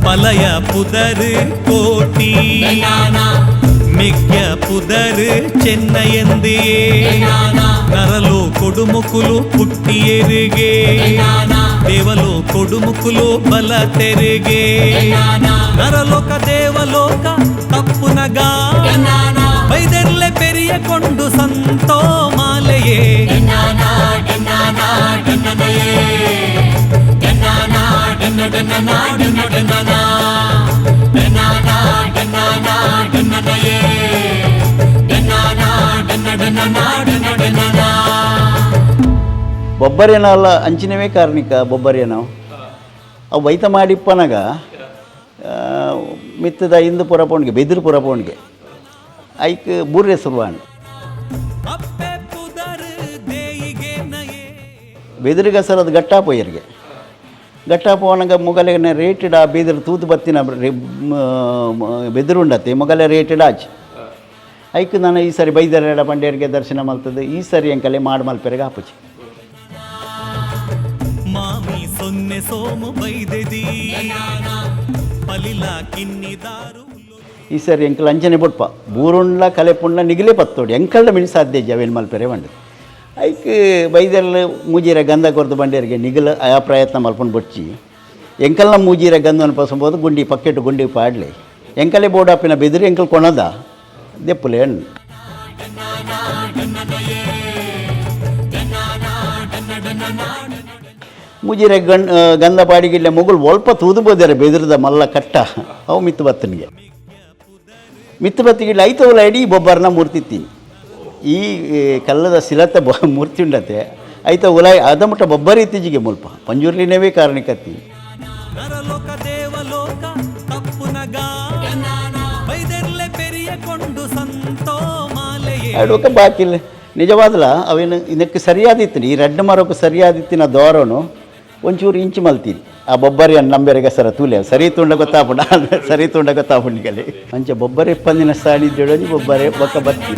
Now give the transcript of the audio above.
ಪಲಯ ಪುದರು ಕೋಟಿ ಮಿಗ್ಯ ಪುದರು ಚೆನ್ನಯಂದೆಯೇ ನರಲು ಕೊಡುಮುಕುಲು ಪುಟ್ಟಿಯರಿಗೆ ದೇವಲು ಕೊಡುಮುಕುಲು ಬಲ ತೆರಿಗೆ ನರಲೋಕ ದೇವಲೋಕ ತಪ್ಪುನಗ ಬೈದೆರ್ಲೆ ಪೆರಿಯ ಕೊಂಡು ಸಂತೋ ಮಾಲೆಯೇ. ಬೊಬ್ಬರೇನಲ್ಲ ಅಂಚಿನವೇ ಕಾರ್ಣಿಕ ಬೊಬ್ಬರೇನವು. ಅವು ಬೈತ ಮಾಡಿಪ್ಪನಾಗ ಮಿತ್ತದ ಇಂದು ಪುರಪೋಣ್ಗೆ ಬೆದಿರು ಪುರಪೋಣ್ಗೆ ಐಕ್ ಬೂರ್ರೆ ಸುರುವಾಣ್. ಅಪ್ಪೆ ಪುದರು ದೇಯಿಗೆ ನಯೇ. ಬೆದಿರಿಗೆ ಸರ್ ಅದು ಗಟ್ಟಾ ಪೋಯರಿಗೆ ಗಟ್ಟಾ ಪೋನಗ ಮೊಗಲೆನ ರೇಟೆಡ್ ಆ ಬೆದಿರು ತೂತು ಬತ್ತಿನ ಬೆದಿರು ಉಂಡತ್ತೆ ಮೊಗಲೆ ರೇಟೆಡ್ ಆಚ್. ಐಕ್ ನಾನು ಈ ಸರಿ ಬೈದರೆಡ ಪಂಡ್ಯರಿಗೆ ದರ್ಶನ ಮಲ್ತದೆ. ಈ ಸರಿ ಅಂಕಲೆ ಮಾಡು ಮಲ್ಪೆರೆಗೆ ಆಪುಚಿ. ಮಾಮಿ ಸೊನ್ನೆ ಸೋಮು ಬೈದೆದಿ ಪಲಿಲ ಕಿನ್ನಿದಾರು. ಈ ಸರಿ ಎಂಕಲ್ ಅಂಚನೆ ಬೊಟ್ಪ ಬೂರುಂಡ್ಲ ಕಲೆಪುಂಡ್ಲ ನಿಗಿಲೆ ಪತ್ತೋಡಿ ಎಂಕಲ್ಡ ಮಿಣಿ ಸಾಧ್ಯ ಅವೇನು ಮಲ್ಪೆರೆ ಬಂಡದು. ಐಕ್ ಬೈದೆಲ್ಲ ಮೂಜೀರ ಗಂಧ ಕೊರ್ದು ಬಂಡೇರಿಗೆ ನಿಗಲ ಆ ಪ್ರಯತ್ನ ಮಲ್ಪಂಡು ಬೊಚ್ಚಿ. ಎಂಕಲ್ನ ಮೂಜೀರ ಗಂಧ ಅನ್ಪಸಂಬೋದು ಗುಂಡಿ ಪಕ್ಕೆಟ್ಟು ಗುಂಡಿ ಪಾಡ್ಲಿ ಎಂಕಲೆ ಬೋಡಾಪಿನ ಬೆದಿರು ಎಂಕಲ್ ಕೊಣದ ದೆಪ್ಪುಲೆ ಹಣ್ಣು. ಮೂಜೀರೆ ಗಣ್ ಗಂಧ ಪಾಡಿಗಿಲ್ಲ ಮುಗುಲ್ ಒಲ್ಪ ತೂದು ಬೋದಾರೆ ಬೆದಿರದ ಮಲ್ಲ ಕಟ್ಟ ಅವು ಮಿತ್ತು ಬತ್ತನಿಗೆ ಮಿತ್ತು ಬತ್ತಿಗಿಲ್ಲ ಐತವಲ್ಲ ಇಡೀ ಬೊಬ್ಬರ್ನ ಮೂರ್ತಿ ತೀನಿ. ಈ ಕಲ್ಲದ ಶಿಲತ ಬ ಮೂರ್ತಿ ಉಂಡತೆ ಐತ ಉಲಾಯ್ ಅದ ಮುಟ್ಟ ಬೊಬ್ಬರಿ ಇತ್ತೀಚೆಗೆ ಮುಲ್ಪ ಪಂಜುರ್ಲಿನವೇ ಕಾರಣಕತ್ತಿ. ನರಲೋಕ ದೇವಲೋಕ ತಪ್ಪುನಗ ಬೈದೆರ್ಲೆ ಪೆರಿಯ ಕೊಂಡು ಸಂತೋ ಮಾಲೆಯೇ. ಅಡುಕ ಬಾಕಿಲ್ಲ ನಿಜವಾದಲ ಅವೇನು ಇದಕ್ಕೆ ಸರಿಯಾದಿತ್ತು. ಈ ರೆಡ್ ಮರಕ್ಕೆ ಸರಿಯಾದಿತ್ತಿನ ದಾರನು ಒಂಚೂರು ಇಂಚು ಮಲ್ತೀನಿ. ಆ ಬೊಬ್ಬರಿ ನಂಬೆರೆಗೆ ಸರ ತೂಲೆ ಸರಿ ತುಂಡ ಗೊತ್ತಾಪುಂಡ, ಸರಿ ತುಂಡ ಗೊತ್ತಾಪುಂಡಿಗಲಿ ಅಂಚೆ ಬೊಬ್ಬರಿ ಇಪ್ಪಂದಿನ ಸಾಣಿದ್ಯೊಡನಿ ಬೊಬ್ಬರೆ ಬೊಕ್ಕ ಬತ್ತಿ.